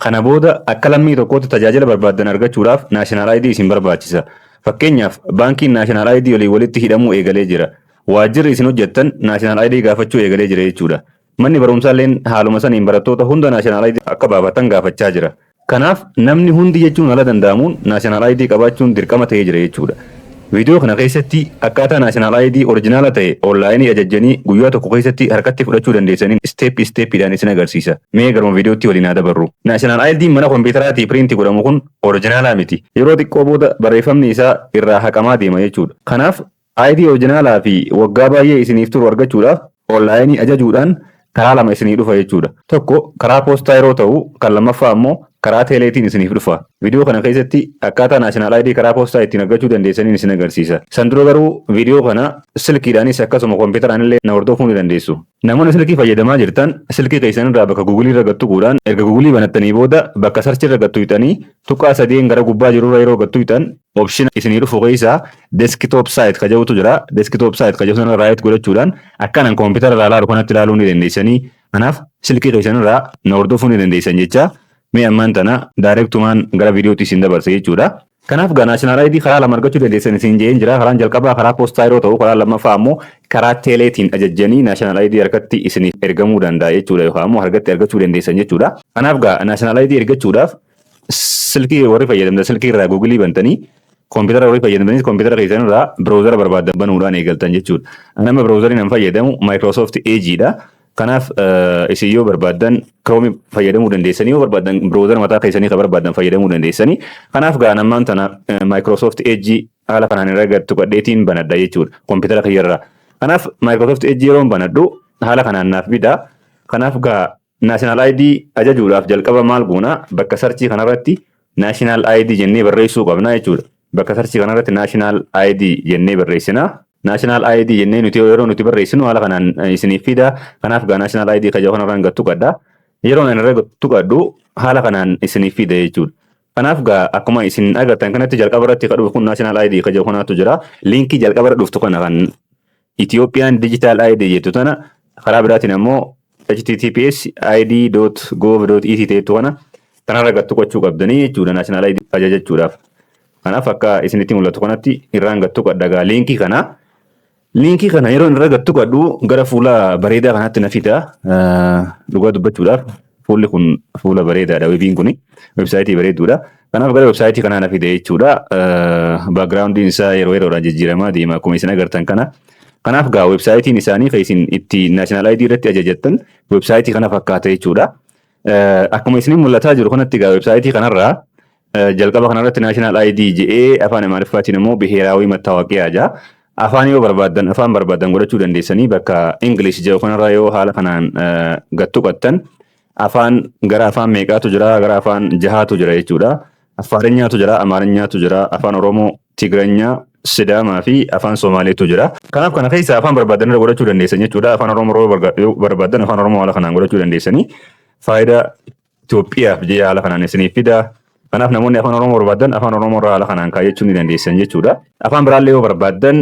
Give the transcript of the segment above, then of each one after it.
Kana booda akka lammii tokkootti tajaajila barbaaddan argachuudhaaf National ID isin barbaachisa. Fakkeenyaaf, baankiin National ID waliin walitti hidhamuu eegalee jira. Waajjirri isin hojjettan National ID gaafachuu eegalee jira jechuudha. Manni barumsaalleen haaluma saniin barattoota hunda National ID akka baafatan gaafachaa jira. Kanaaf namni hundi jechuun haala danda'amuun National ID qabaachuun dirqama ta'ee jira jechuudha. Viidiyoo kana keessatti akkaataa National ID original ta'e online ajajjanii guyyaa tokko keessatti harkatti fudhachuu dandeessaniin step stepiidhaan isin agarsiisa. Mee garuma viidiyootti waliin haa dabarru. National ID mana kompiitaraatii print godhamu kun original miti. Yeroo xiqqoo booda barreeffamni isaa irraa haqamaa deema jechuudha. Kanaaf ID original fi waggaa baay'ee isiniif turu argachuudhaaf online ajajuudhaan karaa lama isinii dhufa jechuudha. Tokko karaa poostaa yeroo ta'u, kan lammaffaa ammoo karaa teeleetiin isiniif dhufa. Viidiyoo kana keessatti akkaataa National ID karaa poostaa ittiin argachuu dandeessaniin isin agarsiisa. San dura garuu viidiyoo kana silkiidhaanis akkasuma kompiitaraan illee na hordofuu ni dandeessu. Namoonni silkii fayyadamaa jirtan, silkii keessan irraa bakka Google irra gattuquudhaan, erga Google banattanii booda bakka search irra gattuqxanii, tuqaa sadeen gara gubbaa jirurra yeroo gattuqxan, option isinii dhufu keessaa desktop site ka jedhutu jira. Desktop site ka jedhu sana right godhachuudhaan akkanan kompiitara irraa ilaalu kanatti ilaaluu ni dandeessanii. Kanaaf silkii keessan irraa na hordofuu ni dandeessan jecha. Mee ammaan tana directumaan gara viidiyootti isin dabarsa jechuudha. Kanaaf gaa National ID karaa lama argachuu dandeessan isin jeen jira. Karaan jalqabaa karaa poostaa yeroo ta'u, karaan lammaffaa ammoo karaa teeleetiin ajajjanii National ID harkatti isiniif ergamuu danda'a jechuudha yookaan ammoo harkatti argachuu dandeessan jechuudha. Kanaaf gaa National ID ergachuudhaaf silkii warri fayyadamtan silkii irraa Google bantanii, koompitara warri fayyadamtanis koompitara keessan irraa browser barbaadan banuudhaan eegaltan jechuudha. Nama browseriin an fayyadamu Microsoft Edge dha. Kanaaf isin yoo barbaaddan Chrome fayyadamuu dandeessanii, yoo barbaaddan browser mataa keessanii kan barbaadan fayyadamuu dandeessanii. Kanaaf gaa ammaan tana Microsoft Edge haala kanaan irra gad tuqadheetiin banadha jechuudha koompitara kiyyarraa. Kanaaf Microsoft Edge yeroo banadhu haala kanaan naaf fida. Kanaaf gaa National ID ajajuudhaaf jalqaba maal goona? Bakka search kanarratti National ID jennee barreessuu qabna jechuudha. Bakka search kanarratti National ID jennee barreessina. National ID jennee nuti yeroo nuti barreessinu haala kanaan isiniif fida. Kanaaf gaa National ID kaja kanarraan gad tuqadha. Yeroo ani irra tuqadhu haala kanaan isiniif fida jechuudha. Kanaaf gaa akkuma isin agartan kanatti jalqaba irratti kan dhufu kun National ID kaja kanaatu jira. Linkii jalqaba irra dhuftu kana kan Ethiopian Digital ID jettu tana, karaa biraatiin ammoo https://id.gov.et jettu kana, tanarra gad tuqachuu qabdanii jechuudha National ID ajajachuudhaaf. Kanaaf akka isinitti mul'atu kanatti irraan gad tuqadha gaa linkii kana. Linkii kana yeroo irra gad tuqadhu gara fuula bareedaa kanaatti na fida. Dhugaa dubbachuudhaaf fuulli kun fuula bareedaadha. Webiin kuni website bareedduudha. Kanaaf gara website kanaa na fida jechuudha. Backgroundiin isaa yeroo yeroodhaan jijjiiramaa deema akkuma isin agartan kana. Kanaaf gaa websiteiin isaanii kan isin itti National ID irratti ajajattan website kana fakkaata jechuudha. Akkuma isiniin mul'ataa jiru kanatti gaa website kanarraa jalqaba kanarratti National ID jedhee, afaan Amaariffaatiin immoo ብሔራዊ መታወቂያ jaa. Afaan yoo barbaaddan afaan barbaaddan godhachuu dandeessanii. Bakka English jedhu kanarraa yoo haala kanaan gad tuqattan afaan gara afaan meeqaatu jira? Gara afaan jahaatu jira jechuudha. Afaarinyaatu jira, Amaarinyaatu jira, Afaan Oromoo, Tigranyaa, Sidaamaa fi Afaan Somaaleetu jira. Kanaaf kana keessa afaan barbaadan irra godhachuu dandeessan jechuudha. Afaan Oromoo yoo barbaaddan Afaan Oromoo haala kanaan godhachuu dandeessanii. Faayidaa Itoophiyaaf jee haala kanaan isiniif fida. Kanaaf namoonni Afaan Oromoo barbaadan Afaan Oromoo irraa haala kanaan kaayyachuu ni dandeessan jechuudha. Afaan biraallee yoo barbaaddan,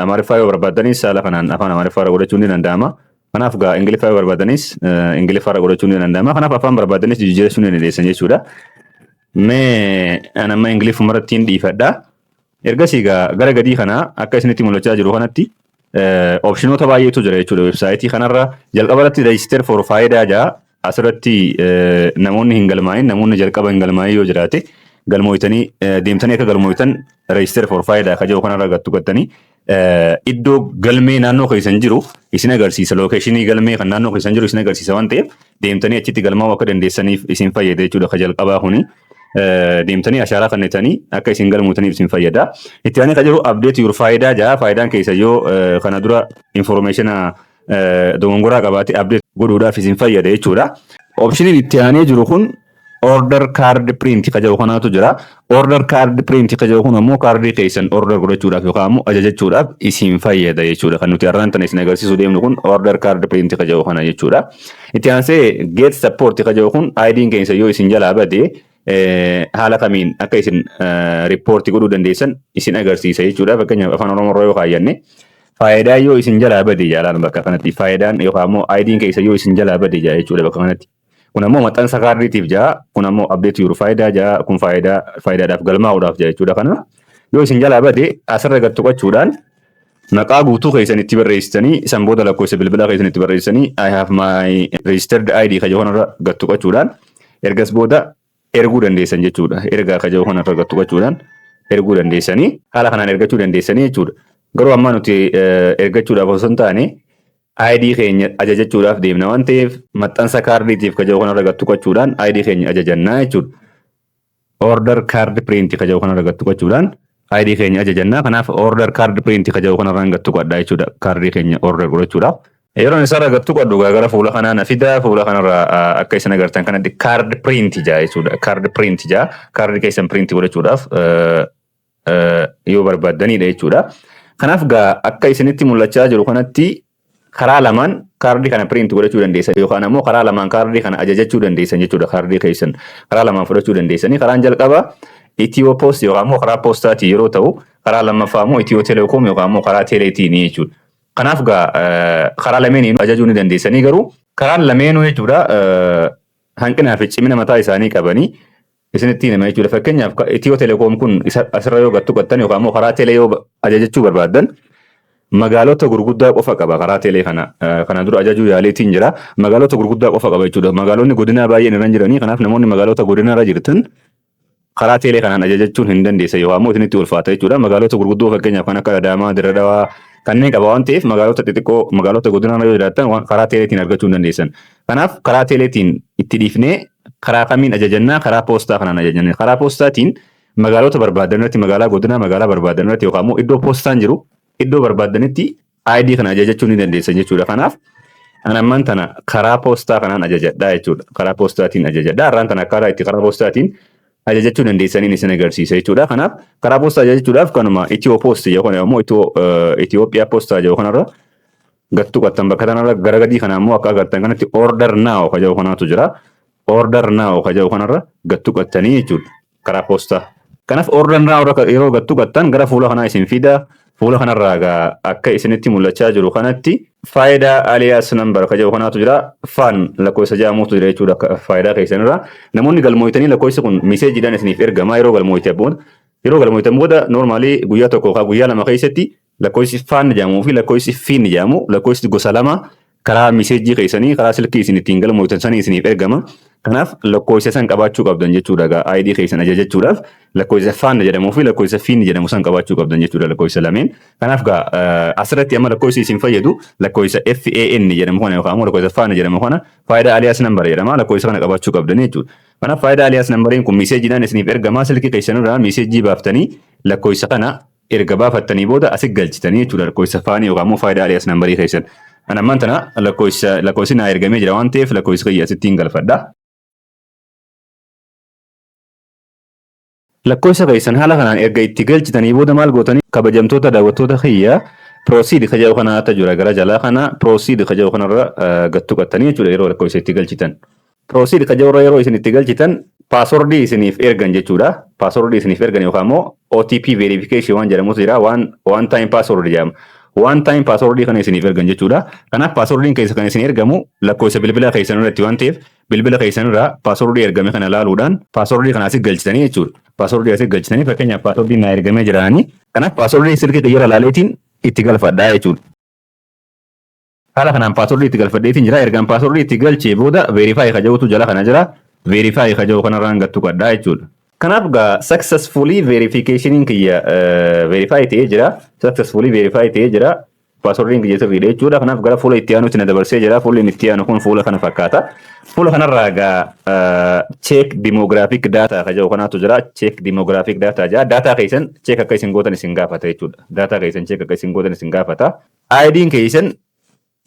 Amaariffaa yoo barbaaddanis haala kanaan afaan Amaariffaa irra godhachuun ni danda'ama. Kanaaf gaa Ingiliffaa yoo barbaaddanis Ingiliffaa irra godhachuun ni danda'ama. Kanaaf afaan barbaaddanis jijjiirachuu ni dandeessan jechuudha. Mee an amma Ingiliffuma irratti hin dhiifadha. Ergasii gaa gara gadii kana akka isinitti mul'achaa jiru kanatti optionoota baay'eetu jira jechuudha website kanarra. Jalqaba irratti register for Faayidaa jaa. Asirratti namoonni hin galmaa'in, namoonni jalqaba hin galmaa'in yoo jiraate, galmooytanii deemtanii akka galmooytan register for Faayidaa ka jedhu kanarra gad tuqattanii iddoo galmee naannoo keessan jiru isin agarsiisa. Location galmee kan naannoo keessan jiru isin agarsiisa waan ta'eef, deemtanii achitti galmaa'uu akka dandeessaniif isin fayyada jechuudha. Ka jalqabaa kuni deemtanii ashaaraa kennitanii akka isin galmootaniif isin fayyada. Itti aanee kan jiru update your Faayidaa jaa. Faayidaan keessa yoo kana dura information dogongoraa qabaate update godhuudhaaf isin fayyada jechuudha. Optioniin itti aanee jiru kun order card print ka jedhu kanaatu jira. Order card print ka jedhu kun ammoo kaardii keessan order godhachuudhaaf yookaan ammoo ajajachuudhaaf isin fayyada jechuudha. Kan nuti har'aan tana isin agarsiisuu deemnu kun order card print ka jedhu kana jechuudha. Itti aansee get support ka jedhu kun ID'n keessa yoo isin jalaa bade haala kamiin akka isin report godhuu dandeessan isin agarsiisa jechuudha. Fakkeenyaaf Afaan Oromoo irra yoo kaayyanne, Faayidaa yoo isin jalaa bade jaalaan bakka kanatti, faayidaan yookaan ammoo ID'n keessa yoo isin jalaa bade jechuudha bakka kanatti. Kun ammoo maxxansa kaardiitiif jaa, kun ammoo update your Fayda jaa, kun faayidaa faayidaadhaaf galmaa'uudhaaf jaa jechuudha kana. Yoo isin jalaa bade, asirra gad tuqachuudhaan maqaa guutuu keessan itti barreessitanii, san booda lakkoofsa bilbilaa keessan itti barreessitanii, "I have my registered ID" ka jedhu kanarra gad tuqachuudhaan ergas booda erguu dandeessan jechuudha. Ergaa ka jedhu kanarra gad tuqachuudhaan erguu dandeessanii, haala kanaan ergachuu dandeessanii jechuudha. Garuu ammaa nuti ergachuudhaaf osoo hin taane ID keenya ajajachuudhaaf deemna waan ta'eef, maxxansa kaardiitiif ka jedhu kanarra gad tuqachuudhaan ID keenya ajajannaa jechuudha. Order card print ka jedhu kanarra gad tuqachuudhaan ID keenya ajajannaa. Kanaaf order card print ka jedhu kanarraan gad tuqadhaa jechuudha. Kaardii keenya order godhachuudhaaf. Yeroon isarra gad tuqadhu gara fuula kanaa na fida. Fuula kanarra akka isin agartan kanatti card print jaa jechuudha. Card print jaa. Kaardii keessan print godhachuudhaaf yoo barbaaddanidha jechuudha. Kanaaf gaa akka isinitti mul'achaa jiru kanatti karaa lamaan kaardii kana print godhachuu dandeessan yookaan ammoo karaa lamaan kaardii kana ajajachuu dandeessan jechuudha. Kaardii keessan karaa lamaan fudhachuu dandeessanii, karaan jalqabaa Ethio Post yookaan ammoo karaa poostaatii yeroo ta'u, karaa lammaffaa immoo Ethio Telecom yookaan ammoo karaa teeleetiin jechuudha. Kanaaf gaa karaa lameeniin ajajuu ni dandeessanii, garuu karaan lameenuu jechuudha hanqinaa fi cimina mataa isaanii qabanii isinitti hima jechuudha. Fakkeenyaaf, Ethio Telecom kun asirra yoo gad tuqattan yookaan ammoo karaa teelee yoo ajajachuu barbaaddan, magaalota gurguddaa qofa qaba karaa teelee kana. Kana dura ajajuu yaaleetiin jira. Magaalota gurguddaa qofa qaba jechuudha. Magaalonni godinaa baay'een irra jiranii. Kanaaf namoonni magaalota godinaa irra jirtan karaa teelee kanaan ajajachuun hin dandeessan yookaan ammoo isinitti ulfaata jechuudha. Magaalota gurguddoo, fakkeenyaaf kan akka Adaamaa, Dirre Dhawaa kanneen qaba waan ta'eef, magaalota xixiqqoo, magaalota godinaa irra yoo jiraattan, karaa teeleetiin argachuu hin dandeessan. Kanaaf karaa teeleetiin itti dhiifnee karaa kamiin ajajannaa? Karaa poostaa kanaan ajajanna. Karaa poostaatiin magaalota barbaadan irratti, magaalaa godinaa, magaalaa barbaadan irratti yookaan immoo iddoo poostaan jiru, iddoo barbaadanitti ID kana ajajachuu ni dandeessan jechuudha. Kanaaf ani ammaan tana karaa poostaa kanaan ajajadhaa jechuudha. Karaa poostaatiin ajajadhaa. Har'aan tana akkaataa itti karaa poostaatiin ajajachuu dandeessaniin isin agarsiisa jechuudha. Kanaaf karaa poostaa ajajachuudhaaf kanuma Ethio Post yookaan immoo Itoophiyaa Poostaa jedhu kanarra gad tuqattan. Bakka kanarra gara gadii kana immoo akka agartan kanatti order now ka jedhu kanaatu jira. Order now ka jedhu kanarra gad tuqattanii jechuudha karaa poostaa. Kanaaf order now yeroo gad tuqattan gara fuula kanaa isin fida. Fuula kanarraa egaa akka isinitti mul'achaa jiru kanatti Fayda alias number ka jedhu kanaatu jira. FAN lakkoofsa jedhamutu jira jechuudha faayidaa keessanirra. Namoonni galmooytanii lakkoofsi kun miseejiidhaan isiniif ergama yeroo galmooyte booda. Yeroo galmooytan booda normally guyyaa 1 yookaan guyyaa 2 keessatti lakkoofsi FAN jedhamuu fi lakkoofsi FIN jedhamu, lakkoofsi gosa lama, karaa miseejii keessanii, karaa silkii isin ittiin galmooytan sanii isiniif ergama. Kanaaf lakkoofsa san qabaachuu qabdan jechuudha egaa ID keessan ajajachuudhaaf lakkoofsa FAN jedhamuu fi lakkoofsa FIN jedhamu san qabaachuu qabdan jechuudha, lakkoofsa lameen. Kanaaf gaa asirratti amma lakkoofsi isin fayyadu lakkoofsa FAN jedhamu kana yookaan immoo lakkoofsa FAN jedhamu kana, Fayda alias number jedhama, lakkoofsa kana qabaachuu qabdan jechuudha. Kanaaf Fayda alias numberiin kun miseejiidhaan isiniif ergama. Silkii keessanirraa miseejii baaftanii, lakkoofsa kana erga baafattanii booda asi galchitanii jechuudha, lakkoofsa FANii yookaan immoo Fayda alias numberii keessan. Kan ammaan tana lakkoofsi naa ergamee jira waan ta'eef, lakkoofsi kiyya asittiin galfadha. Lakkoofsa keessan haala kanaan erga itti galchitanii booda maal gootanii, kabajamtoota daawwattoota kiyya? Proceed ka jedhu kanaatu jira gara jalaa kana. Proceed ka jedhu kanarra gad tuqattanii jechuudha yeroo lakkoofsa itti galchitan. Proceed ka jedhu irra yeroo isin itti galchitan passwordii isiniif ergan jechuudha. Passwordii isiniif ergan yookaan immoo OTP verification waan jedhamutu jira. Waan one time password jedhama. One time passwordii kana isiniif ergan jechuudha. Kanaaf passwordiin keessa kan isin ergamu lakkoofsa bilbila keessan irratti waan ta'eef, bilbila keessan irraa passwordii ergame kana laaluudhaan passwordii kana asii galchitanii jechuudha. Passwordii asii galchitanii, fakkeenyaaf passwordii naa ergamee jiraanii. Kanaaf passwordii silkii kiyyarra laaleetiin itti galfadhaa jechuudha. Haala kanaan passwordii itti galfadheetiin jira. Ergaan passwordii itti galchee booda verify ka jedhutu jala kana jira. Verify ka jedhu kanarraan gad tuqadhaa jechuudha. Kanaaf gaa successfully verificationin kiyya verify ta'ee jira. Successfully verify ta'ee jira. Passwordiin kiyya sirriidha jechuudha. Kanaaf gara fuula itti aanutti na dabarsee jira. Fuulli inni itti aanu kun fuula kana fakkaata. Fuula kanarraa gaa check demographic data ka jedhu kanaatu jira. Check demographic data jira. Data keessan check akka isin gootan isin gaafata jechuudha. Data keessan check akka isin gootan isin gaafata. ID'n keessan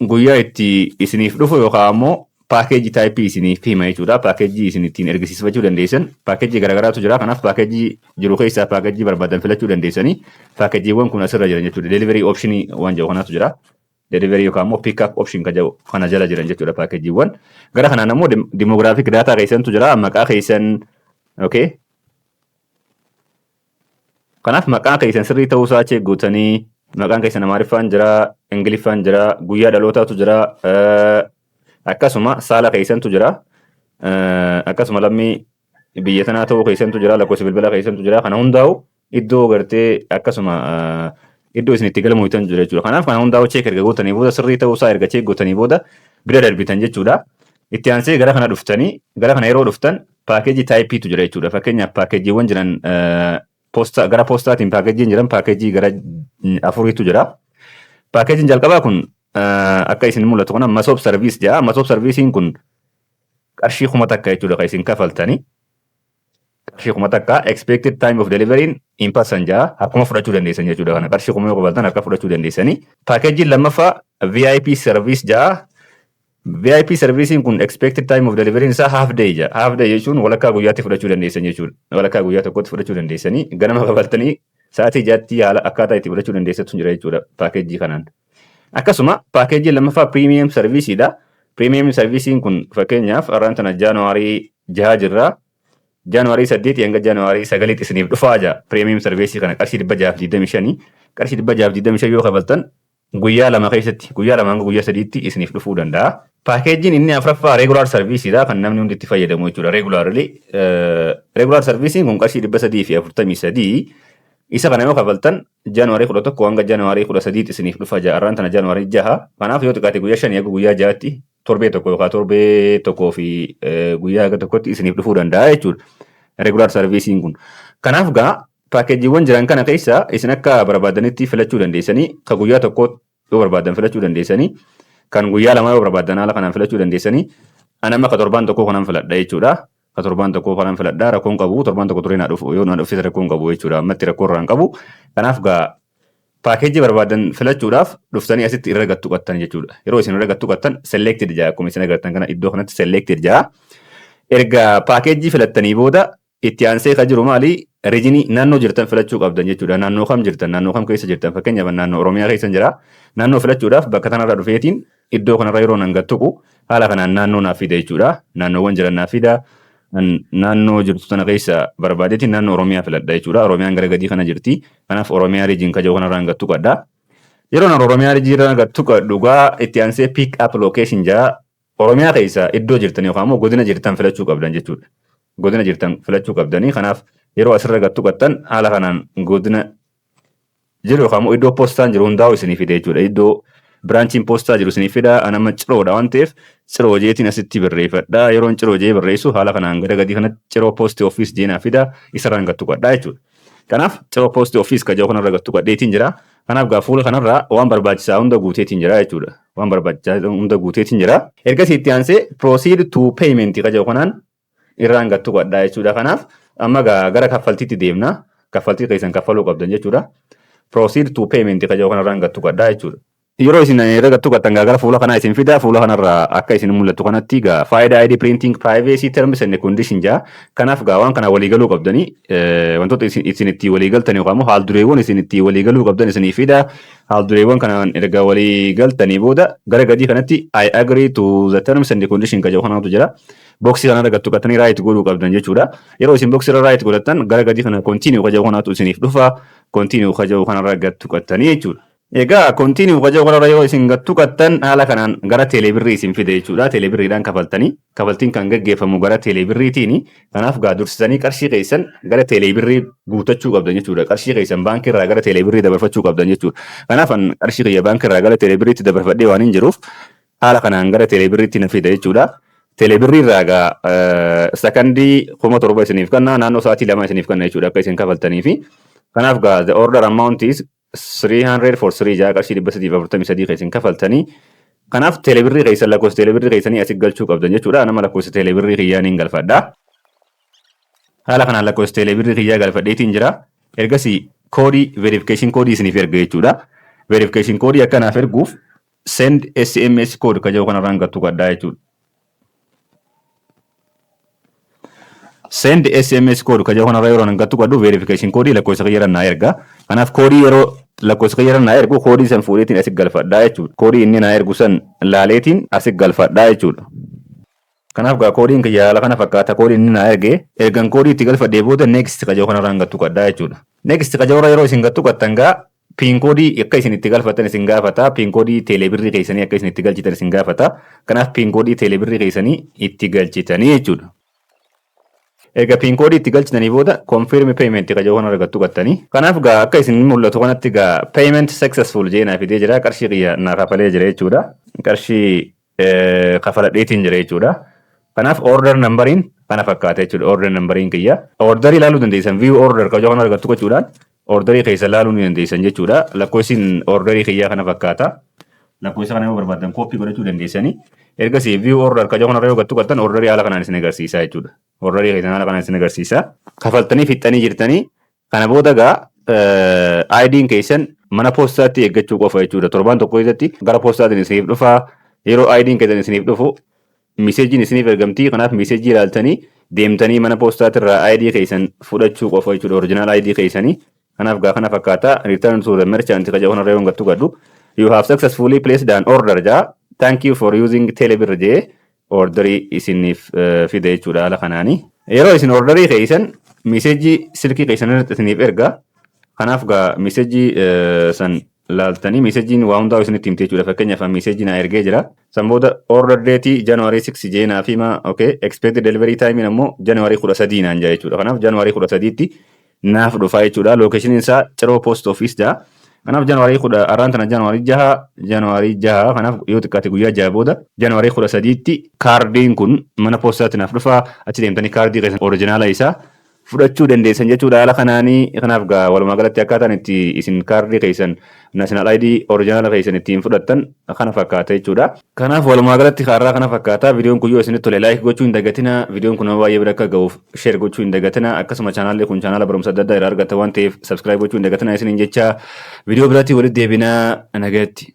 guyyaa itti isiniif dhufu yookaan ammoo package typeii isiniif hima jechuudha. Paakeejii isin ittiin ergisiifachuu dandeessan. Paakeejii garaagaraatu jira. Kanaaf paakeejii jiru keessaa paakeejii barbaadan filachuu dandeessanii. Paakeejiiwwan kun asirra jiran jechuudha. Delivery optionii waan jedhu kanaatu jira. Delivery yookaan immoo pick up option kan jedhu kana jala jiran jechuudha paakeejiiwwan. Gara kanaan ammoo demographic data keessantu jira. Maqaa keessan, okay. Kanaaf maqaa keessan sirrii ta'uusaa check gootanii, maqaan keessan Amaariffaan jira, Ingiliffaan jira, guyyaa dhalootaatu jira, akkasuma saala keessantu jira. Akkasuma lammii biyya tanaa ta'uu keessantu jira, lakkoofsa bilbilaa keessantu jira. Kana hundaa'u iddoo gartee akkasuma iddoo isin itti galmooftan jira jechuudha. Kanaaf kana hundaa'u check erga gootanii booda, sirrii ta'uu isaa erga check gootanii booda bira darbitan jechuudha. Itti aansee gara kana dhuftanii, gara kana yeroo dhuftan package typeiitu jira jechuudha. Fakkeenyaaf paakeejiiwwan jiran poostaa, gara poostaatiin paakeejiin jiran paakeejii gara afuriitu jira. Paakeejiin jalqabaa kun akka isin mul'atu kana Mesob service jedha. Mesob serviceiin kun qarshii 1000 jechuudha kan isin kafaltanii. Qarshii 1000, expected time of delivery in person jedha. Harkuma fudhachuu dandeessan jechuudha kana. Qarshii 1000 yoo kafaltan harka fudhachuu dandeessanii. Paakeejiin lammaffaa VIP service jedha. VIP serviceiin kun expected time of delivery isaa half day jedha. Half day jechuun walakkaa guyyaatti fudhachuu dandeessan jechuudha. Walakkaa guyyaa tokkotti fudhachuu dandeessanii, ganama kafaltanii sa'aatii 6tti haala akkaataa itti fudhachuu dandeessantu jira jechuudha paakeejii kanaan. Akkasuma paakeejii lammaffaa premium serviceiidha. Premium serviceiin kun fakkeenyaaf har'aan tana Jaanuwaarii 6 jirra. Jaanuwaarii 8 hanga Jaanuwaarii 9tti isiniif dhufaa jira. Premium service kana qarshii 625. Qarshii 625 yoo kafaltan guyyaa 2 keessatti, guyyaa 2 hanga guyyaa 3tti isiniif dhufuu danda'a. Paakeejiin inni afuraffaa regular serviceiidha, kan namni hundi itti fayyadamu jechuudha. Regularly regular serviceiin kun qarshii 343. Isa kana yoo kafaltan Jaanuwaarii 11 hanga Jaanuwaarii 13tti isiniif dhufa ja'a. Har'aan tana Jaanuwaarii 6. Kanaaf yoo xiqqaate guyyaa 5 hanga guyyaa 6tti, torbee tokko yookaan torbee tokkoo fi guyyaa haga tokkotti isiniif dhufuu danda'a jechuudha. Regular serviceiin kun. Kanaaf gaa paakeejiiwwan jiran kana keessa isin akka barbaadanitti filachuu dandeessanii, ka guyyaa tokko yoo barbaadan filachuu dandeessanii, kan guyyaa 2 yoo barbaadan haala kanaan filachuu dandeessanii. Ani amma ka torbaan tokkoo kanan filadha jechuudha. Ka torbaan tokkoo kanan filadha, rakkoon qabu. Torbaan tokko turee naa dhufu yoo naa dhufes rakkoon qabu jechuudha. Ammatti rakkoo irraa hin qabu. Kanaaf gaa paakeejii barbaadan filachuudhaaf dhuftanii asitti irra gad tuqattan jechuudha. Yeroo isin irra gad tuqattan selected jaa, akkuma isin agartan kana iddoo kanatti selected jaa. Erga paakeejii filattanii booda itti aansee kan jiru maali? Regionii, naannoo jirtan filachuu qabdan jechuudha. Naannoo kam jirtan? Naannoo kam keessa jirtan? Fakkeenyaaf naannoo Oromiyaa keessa jira. Naannoo filachuudhaaf bakka kanarra dhufeetiin iddoo kanarra yeroo nan gad tuqu haala kanaan naannoo naaf fida jechuudha. Naannoowwan jiran naaf fida. Naannoo jirtu sana keessa barbaadeetiin naannoo Oromiyaa filadha jechuudha. Oromiyaan gara gadii kana jirti. Kanaaf Oromiyaa region kajoo kanarraan gad tuqadha. Yeroo nan Oromiyaa region irra gad tuqadhu gaa itti aansee pick up location jaa. Oromiyaa keessa iddoo jirtan yookaan immoo godina jirtan filachuu qabdan jechuudha. Godina jirtan filachuu qabdanii. Kanaaf yeroo asirra gad tuqattan haala kanaan godina jiru yookaan immoo iddoo poostaan jiru hundaa'u isinii fida jechuudha. Iddoo branchiin poostaa jiru isinii fida. An amma Ciroodha waan ta'eef Ciroo jeetiin asitti barreeffadha. Yeroon Ciroo jee barreessu haala kanaan gara gadii kanatti Ciroo Post Office jeenaa fida, isarraan gad tuqadha jechuudha. Kanaaf Ciroo Post Office kajoo kanarra gad tuqadheetiin jira. Kanaaf gaa fuula kanarraa waan barbaachisaa hunda guuteetiin jira jechuudha. Waan barbaachisaa hunda guuteetiin jira. Ergasii itti aansee proceed to payment kajoo kanaan irraan gad tuqadha jechuudha. Kanaaf amma gaa gara kaffaltiitti deemna. Kaffaltii keessan kaffaluu qabdan jechuudha. Proceed to payment kajoo kanarraan gad tuqadha jechuudha. Yeroo isin irra gad tuqattan gaa gara fuula kanaa isin fida. Fuula kanarraa akka isin mul'atu kanatti gaa Fayda ID printing privacy terms and condition jaa. Kanaaf gaa waan kana waliigaluu qabdanii, wantoota isin itti waliigaltan yookaan immoo haal dureewwan isin itti waliigaluu qabdan isinii fida. Haal dureewwan kanaan erga waliigaltanii booda gara gadii kanatti "I agree to the terms and condition" kajoo kanatu jira. Boxii kanarra gad tuqattanii right godhuu qabdan jechuudha. Yeroo isin boxii irra right godhattan gara gadii kana continue kajoo kanatu isiniif dhufa. Continue kajoo kanarra gad tuqattanii jechuudha. Egaa continue kajoo kanarra yeroo isin gad tuqattan haala kanaan gara teeleebirrii isin fide jechuudha. Teeleebirriidhaan kafaltanii, kafaltiin kan gaggeeffamu gara teeleebirriitiini. Kanaaf gaa dursitanii qarshii keessan gara teeleebirrii guutachuu qabdan jechuudha. Qarshii keessan baankii irraa gara teeleebirrii dabarfachuu qabdan jechuudha. Kanaaf an qarshii kiyya baankii irraa gara teeleebirriitti dabarfadhee waan hin jiruuf haala kanaan gara teeleebirriitti na fida jechuudha. Teeleebirrii irraa gaa sakandii 7000 isiniif kenna, naannoo sa'aatii 2 isiniif kenna jechuudha akka isin kafaltanii fi. Kanaaf gaa the order amount is 343 jaa, qarshii 343 kan isin kafaltanii. Kanaaf teeleebirrii keessan, lakkoofsa teeleebirrii keessanii asii galchuu qabdan jechuudha. Nama lakkoofsa teeleebirrii kiyyaa niin galfadha. Haala kanaan lakkoofsa teeleebirrii kiyyaa galfadheetiin jira. Ergasii koodii, verification koodii isiniif erga jechuudha. Verification koodii akkanaaf erguuf send SMS code ka jedhu kanarraan gad tuqadhaa jechuudha. Send SMS code ka jedhu kanarra yeroo nan gad tuqadhu verification koodii lakkoofsa kiyyarra naa erga. Kanaaf koodii yeroo lakkoofsa kiyyarra naa ergu koodii san fuudheetiin asi galfadhaa jechuudha. Koodii inni naa ergu san laaleetiin asi galfadhaa jechuudha. Kanaaf gaa koodiin kiyya haala kana fakkaata, koodiin inni naa erge. Ergan koodii itti galfadhee booda next ka jedhu kanarraan gad tuqadhaa jechuudha. Next ka jedhurra yeroo isin gad tuqattan gaa PIN code akka isin itti galfattan isin gaafata. PIN code teelebirrii keessanii akka isin itti galchitan isin gaafata. Kanaaf PIN code teelebirrii keessanii itti galchitanii jechuudha. Erga PIN code itti galchitanii booda confirm payment ka jedhu kana argattu qattanii. Kanaaf gaa akka isin mul'atu kanatti gaa payment successful jee naa fidee jira. Qarshii kiyya naa kafalee jira jechuudha. Qarshii kafaladheetiin jira jechuudha. Kanaaf order numberiin kana fakkaata jechuudha. Order numberiin kiyya. Orderii ilaaluu dandeessan, view order ka jedhu kana argattu gochuudhaan orderii keessa ilaaluu ni dandeessan jechuudha. Lakkoofsiin orderii kiyyaa kana fakkaata. Lakkoofsa kana yoo barbaadan copy godhachuu dandeessanii. Ergasii view order ka jedhu kanarra yoo gattu gattan orderii haala kanaan isin agarsiisa jechuudha. Orderii keessan haala kanaan isin agarsiisa. Kafaltanii fixxanii jirtanii, kana booda gaa ID'n keessan mana poostaatti eeggachuu qofa jechuudha. Torbaan tokko keessatti gara poostaatiin isiniif dhufa. Yeroo ID'n keessan isiniif dhufu messageiin isiniif ergamtii. Kanaaf message ilaaltanii deemtanii mana poostaatirraa ID keessan fudhachuu qofa jechuudha. Original ID keessanii. Kanaaf gaa kana fakkaata. Return to the merchant ka jedhu kanarra yoo gattu gadhu, "You have successfully placed an order" jaa. "Thank you for using Telebirr" jee orderii isiniif fide jechuudha haala kanaani. Yeroo isin orderii keessan message silkii keessan irratti isiniif erga. Kanaaf gaa message san laaltanii messageiin waa hundaa isinitti himte jechuudha. Fakkeenyaaf message naa ergee jira. San booda order date January 6 jee naaf hima. Okay. Expected delivery time ammoo January 13 naan jaa jechuudha. Kanaaf January 13tti naaf dhufa jechuudha. Locationiin isaa Ciroo Post Office jaa. Kanaaf January 10, arraan tana January 6, January 6, kanaaf yoo xiqqaate guyyaa 6 booda January 13tti kaardiin kun mana poostaatti naaf dhufa. Achi deemtanii kaardii keessan original isaa fudhachuu dandeessan jechuudha haala kanaanii. Kanaaf gaa walumaa galatti akkaataan itti isin kaardii keessan, national ID original keessan ittiin fudhattan kana fakkaata jechuudha. Kanaaf walumaa galatti kaarraa kana fakkaata. Viidiyoon kun yoo isinitti tole like gochuu hin dagatina. Viidiyoon kun nama baay'ee bira akka ga'uuf share gochuu hin dagatina. Akkasuma chaanaalli kun chaanaala barumsa adda addaa irraa argata waan ta'eef subscribe gochuu hin dagatina isiniin jecha, viidiyoo biraatti walitti deebinaa, nagaatti.